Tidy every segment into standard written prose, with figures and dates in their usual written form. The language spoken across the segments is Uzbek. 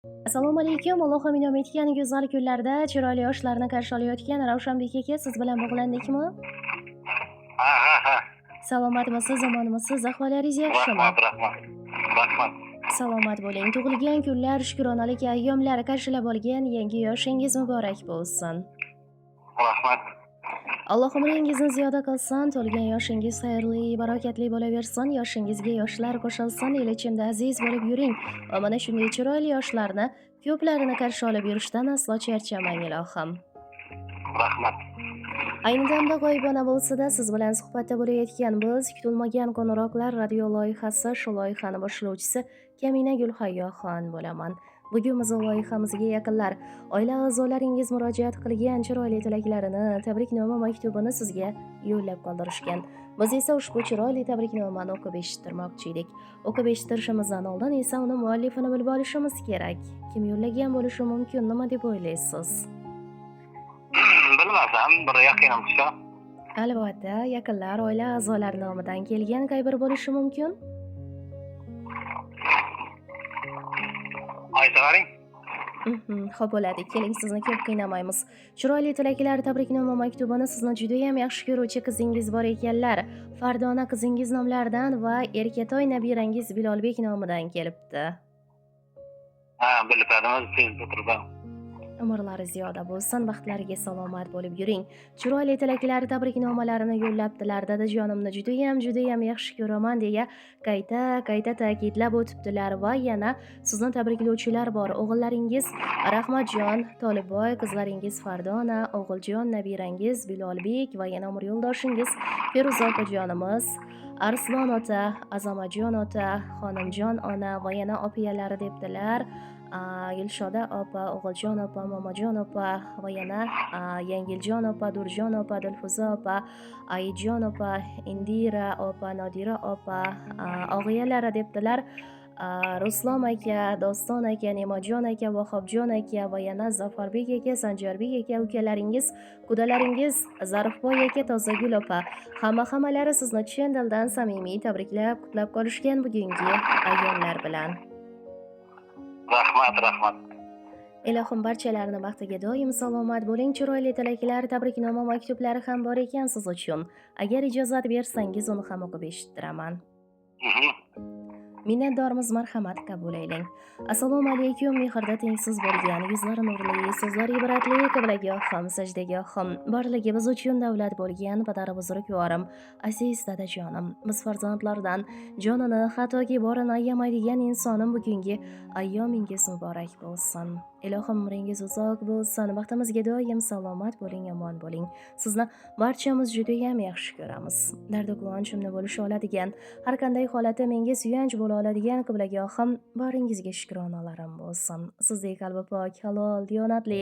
Assalomu alaykum. Alloh inom etgan go'zal kunlarda chiroyli yoshlarni qarshi olayotgan Ravshanbek aka, siz bilan bog'landikmi? Ha, ha, ha. Salomatmisiz, omonmisiz, ahvollaringiz yaxshimi? Rahmat, rahmat. Rahmat. Salomat bo'ling. Tug'ilgan kunlar, shukronalik ayyomlari qarshilab olgan yangi yoshingiz muborak bo'lsin. Rahmat. Alloh umringizni ziyoda qilsin, to'lgan yoshingiz xayrli, barakatli bo'laversin, yoshingizga yoshlar qo'shilsin, el ichida aziz bo'lib yuring va mana shunday chiroyli yoshlarni ko'plarini qarshi olib yurishdan aslo charchamang ilohim. Rahmat. Ayni damda g'oyibona bo'lsa-da, siz bilan suhbatda bo'layotgan biz kutilmagan qo'ng'iroqlar radio loyihasi, shu loyihani boshlovchisi Kamina Gulhayoxon bo'laman. Bugun biz loyihamizga yaqinlar, oila a'zolaringiz murojaat qilgan chiroyli tilaklarini, tabriknoma maktubini sizga yo'llab qoldirishgan. Biz esa ushbu chiroyli tabriknomani o'qib eshittirmoqchi edik. O'qib eshittirishimizdan oldin esa uni muallifini bilib olishimiz kerak. Kim yo'llagan bo'lishi mumkin, nima deb o'ylaysiz? Bilmasam, bir yaqinim tushsa. Albatta, yaqinlar, oila a'zolari nomidan kelgan qay bir bo'lishi mumkin? Aytavering. Xo'p bo'ladi. Keling, sizni ko'p qiynamaymiz. Chiroyli tilaklar, tabriknoma maktubini sizni judayam yaxshi ko'ruvchi qizingiz bor ekanlar. Fardona qizingiz nomlaridan va Erkatoy nabirangiz Bilolbek nomidan kelibdi. Ha, bilib siz o'tiribman. Umrlari ziyoda bo'lsin, baxtlariga salomat bo'lib yuring. Chiroyli tilaklar, tabriknomalarini yo'llabdilar. Dadajonimni judayam, judayam yaxshi ko'raman deya qayta, qayta ta'kidlab o'tibdilar va yana sizni tabriklovchilar bor. O'g'illaringiz Rahmatjon, Tolibboy, qizlaringiz Fardona, O'g'iljon nabirangiz Bilolbek va yana umr yo'ldoshingiz Feruza opajonimiz, Arslon ota, Azamatjon ota, Xonimjon ona va yana opiyalari debdilar. Gulshoda opa, O'g'iljon opa, Momajon opa va yana Yangiljon opa, Durjon opa, Dilfuza opa, Ayijon opa, Indira opa, Nodira opa, og'ayalari debdilar. Ruslom aka, Doston aka, Ne'matjon aka, Vahobjon aka va yana Zafarbek aka, Sanjarbek aka ukalaringiz, qudalaringiz Zarifboy aka, Tozagul opa, hamma-hammalari sizni chin dildan samimiy tabriklab, qutlab qolishgan bugungi ayyomlar bilan. Rahmat, rahmat. Ilohim barchalarini baxtiga doim salomat bo'ling. Chiroyli tilaklar, tabriknoma maktublari ham bor ekan siz uchun. Agar ijozat bersangiz, uni ham o'qib eshittiraman. Minnatdormiz, marhamat qabul aylang. Assalomu alaykum, mehrda tengsiz bo'lgan, yuzlari nurli, so'zlari ibratli, qiblagohim, sajdagohim, borligi biz uchun davlat bo'lgan padari buzrukvorim, aziz dadajonim, biz farzandlardan jonini hattoki borini ayamaydigan insonim bugungi ayyomingiz muborak bo'lsin. Ilohim umringiz uzoq bo'lsin, baxtimizga doim salomat bo'ling, omon bo'ling. Sizni barchamiz judayam yaxshi ko'ramiz. Dardu quvonchimni bo'lisha oladigan, har qanday holatda menga suyanch bo'la oladigan qiblagohim boringizga shukronalarim bo'lsin. Sizdek qalbi pok, halol, diyonatli,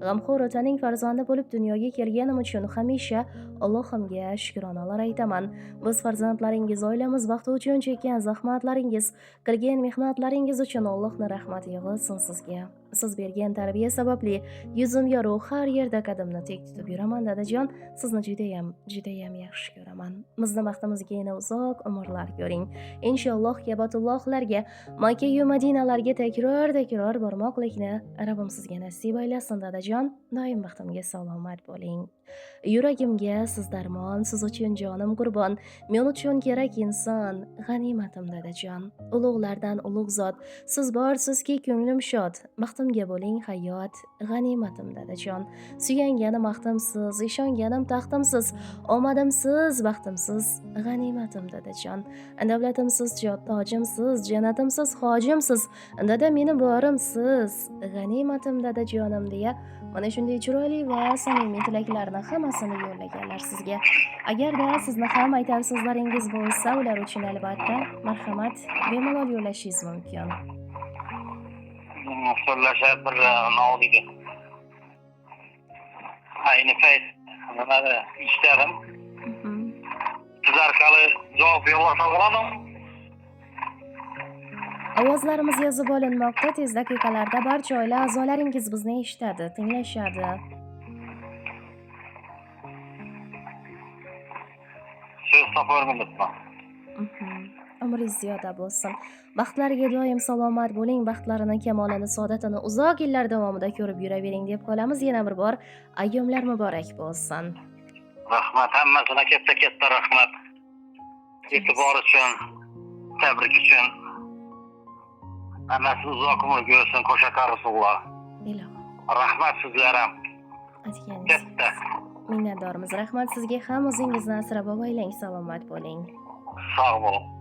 g'amxo'r otaning farzandi bo'lib dunyoga kelganim uchun hamisha Allohimga shukronalar aytaman. Biz farzandlaringiz, oilamiz baxti uchun chekkan zahmatlaringiz, qilgan mehnatlaringiz uchun Allohning rahmati yog'ilsin sizga. Siz bergan tarbiya sababli yuzim yorug', har yerda qadimni tek tutib yuraman dadajon. Sizni judayam, judayam yaxshi ko'raman. Bizni baxtimizga yana uzoq umrlar ko'ring. Inshaalloh Kabatullohlarga, Makka yu Madinalarga takror-takror bormoqlikni Rabbim sizga nasib aylasin dadajon. Doim baxtimga salomat bo'ling. Yuragimga siz darmon, siz uchun jonim qurbon, men uchun kerak inson, g'animatim dadajon. Ulug'lardan ulug' zot, siz borsizki ko'nglim shod, baxtimga bo'ling hayot, g'animatim dadajon. Suyanganim axtimsiz, ishonganim taxtimsiz, omadimsiz, baxtimsiz, g'animatim dadajon. Davlatimsiz, tojimsiz, jannatimsiz, hojimsiz, dada meni borimsiz, g'animatim dadajonim deya mana shunday chiroyli va samimiy tilaklarni hammasini yo'llaganlar sizga. Agarda sizni ham aytar so'zlaringiz bo'lsa, ular uchun albatta marhamat, bemalol yo'llashingiz mumkin. So'zlashar bir nodiyga. Ayni payt nimada ishlarim. Siz orqali javob yo'llasa bo'ladimi? Ovozlarimiz yozib olinmoqda. Tez daqiqalarda barcha oila a'zolaringiz bizni eshitadi, tinglashadi. So'z topolmayapman. Umringiz ziyoda bo'lsin. Baxtlariga doim salomat bo'ling, baxtlarini, kamolini, saodatini uzoq yillar davomida ko'rib yuravering deb qolamiz. Yana bir bor ayyomlar muborak bo'lsin. Rahmat, hammasına katta katta rahmat. E'tibor uchun, tabrik uchun. Hammasi uzoq umr ko'rsin, qo'sha qarisinlar. Ilohim. Rahmat sizlar ham. Aytganingiz. Katta. Minnatdormiz. Rahmat sizga ham, o'zingizni asrab avaylang, salomat bo'ling. Sog' bo'ling.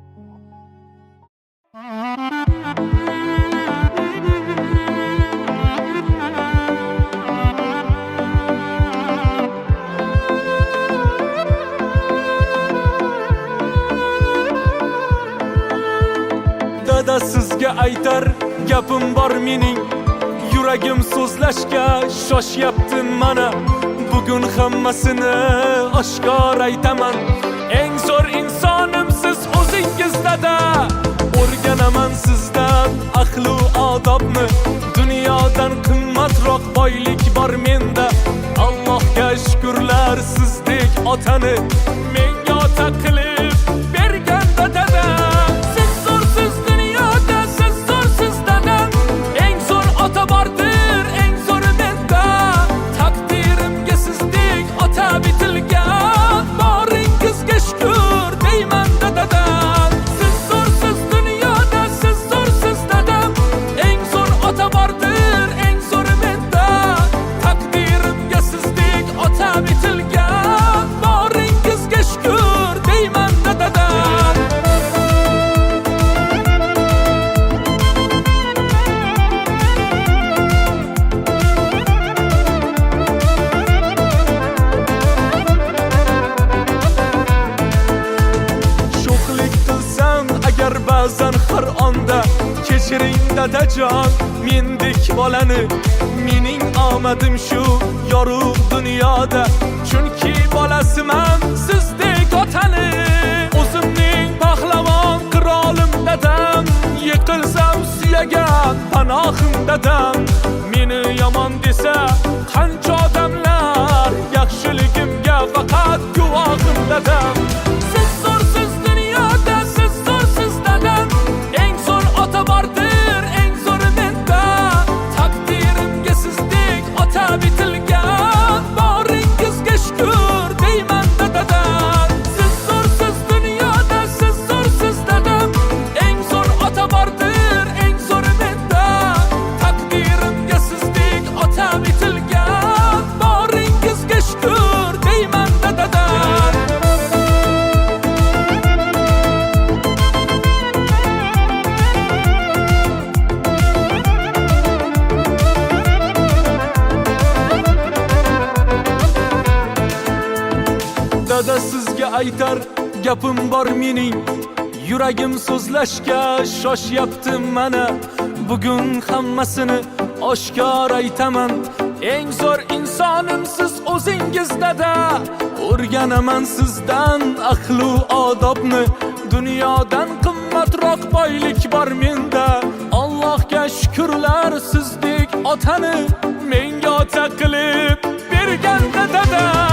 Dada sizga aytar gapim bor mening, yuragim so'zlashga shoshyapti mana. Bugun hammasini oshkor aytaman. Eng zo'r insonimsiz o'zingiz dada. O'rganaman sizdan ahlu odobni. Dunyodan qimmatroq boylik bor menda. Allohga shukrlar sizdek otani menga ota qilib bergan dada. Siz zo'rsiz dunyoda, siz zo'rsiz dadam. Eng zo'r ota bordir, eng zo'ri menda. Taqdirimga sizdek ota bitilgan. Boringizga shukur deyman dadadan. Siz zo'rsiz dunyoda, siz zo'rsiz dadam. Eng zo'r ota bordir, eng zo'ri menda. Taqdirimga sizdek ota bitilgan. Boringizga shukur deyman dadadan. Sho'xlik qilsam agar ba'zan har onda, kechiring dadajon mendek bolani. Mening omadim shu yorug' dunyoda, chunki bolasiman sizdek otani. O'zimning pahlavon qirolim dadam, yiqilsam suyagan panohim dadam. Meni yomon desa qancha odamlar, yaxshiligimga faqat guvohim dadam. Siz zo'rsiz dunyoda, siz zo'rsiz dadam. Eng zo'r ota bordir, eng zo'ri menda. Taqdirimga sizdek ota bitilgan. Boringizga shukur deyman dadadan. Siz zo'rsiz dunyoda, siz zo'rsiz dadam. Eng zo'r ota bordir, eng zo'ri menda. Taqdirimga sizdek ota bitilgan. Boringizga shukur deyman dadadan. Dada sizga aytar gapim bor mening, yuragim so'zlashga shoshyapti mana. Bugun hammasini oshkor aytaman. Eng zo'r insonimsiz o'zingiz dada. O'rganaman sizdan ahlu odobni. Dunyodan qimmatroq boylik bor menda. Allohga shukrlar sizdek otani menga ota qilib bergan dada.